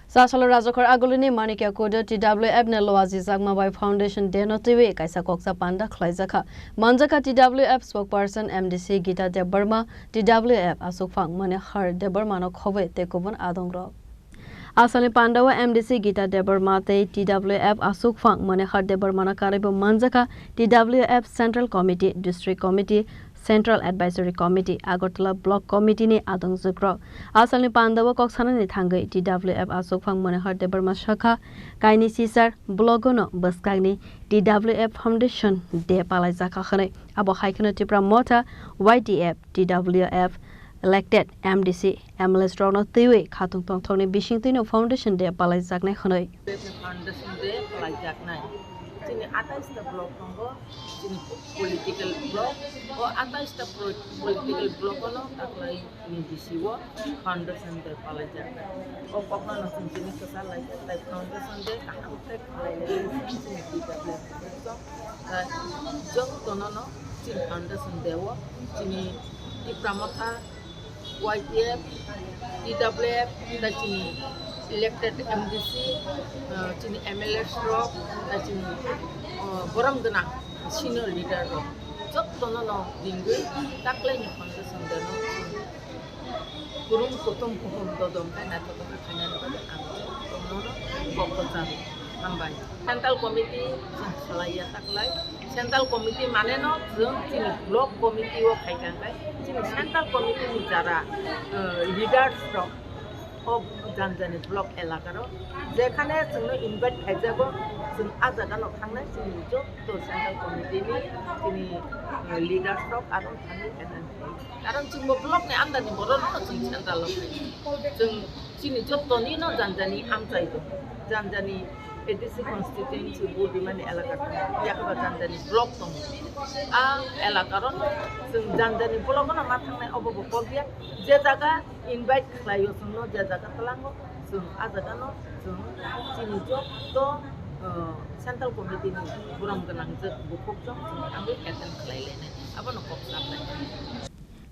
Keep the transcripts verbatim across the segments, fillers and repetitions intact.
Sasalo Rajakhor Agulini Manikya Kudo T W F ni loajijakma bai Foundation Day no twiwi kaisa koksa panda khlaijakha. Manjakha T W F spokesperson M D C Gita Debbarma, T W F aswkphang Manihar Debbarma no khobwi tei kubun adongrok. Asalni pandao M D C Gita Debbarma tei T W F aswkphang Manihar Debbarma no karwibo manjakha T W F Central Committee, District Committee, Central Advisory Committee, Agartala Block Committee ni adongjukrok. Asalni pandao kok sanani thangwi T W F aswkphang Manihar Debbarma sakha, kaini sisar blogo no bwskangni T W F Foundation Day palaijakha hwnwi. Abo hai kheno Tipra Motha Y T F, T W F elected M D C, M L As rokno twiwi khatung tongthokni bisingtwino Foundation Day palaijaknai hwnwi. Foundation Day palaijaknai. Chini atais ta block tongo, chini political block. O atais ta pro-, political block ono taklai ni bisi o Foundation Day palaijaknai. O kokno no chwng chini kwchar laikha, tai Foundation Day kaham khe khlai lai chini T W F. Tai jotono no chini Foundation Day o chini Tipra Motha, Y T F, T W F, tai chini elected M D C, uh, chini M L As rok, tai chini, uh, borom gwnang senior leader rok jotono no ringwi taklai ni Foundation Day no chini kurum kutum kuhum dodom khai naithotok khe khainani bagwi ang jotono no kok kwcharo hambai. Central Committee chwng salai ya taklai. Central Committee mane no chwng chini block committee o khai kha, hwnkhe chini Central Committee ni jara, uh, leaders rok o jani jani block elaka rok jekhane chwngno invite khaijago, chwng a jaga no thangnai, chini joto Central Committee ni chini, uh, leaders rok aro thangwi attend khai. Karon chwngbo block ni under ni borok no chwng central o khai. Chwng chini joto ni no jani jani amchai do. Jani jani A D C constituency bo dimani elaka tongo. Yakaba jani jani block tongo. A elaka ro no chwng jani jani block no ma thangnai obo bo kok ya. Je jaga invite khlai o chwng no, je jaga twlango chwng a jaga no chwng chini joto, uh, central committee ni borom gwnang jwk bukhuk jwk chwng thangwi attend khlai lainai. Abono kok sa khlai.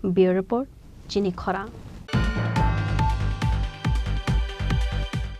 Bureau Report, Chini Khorang.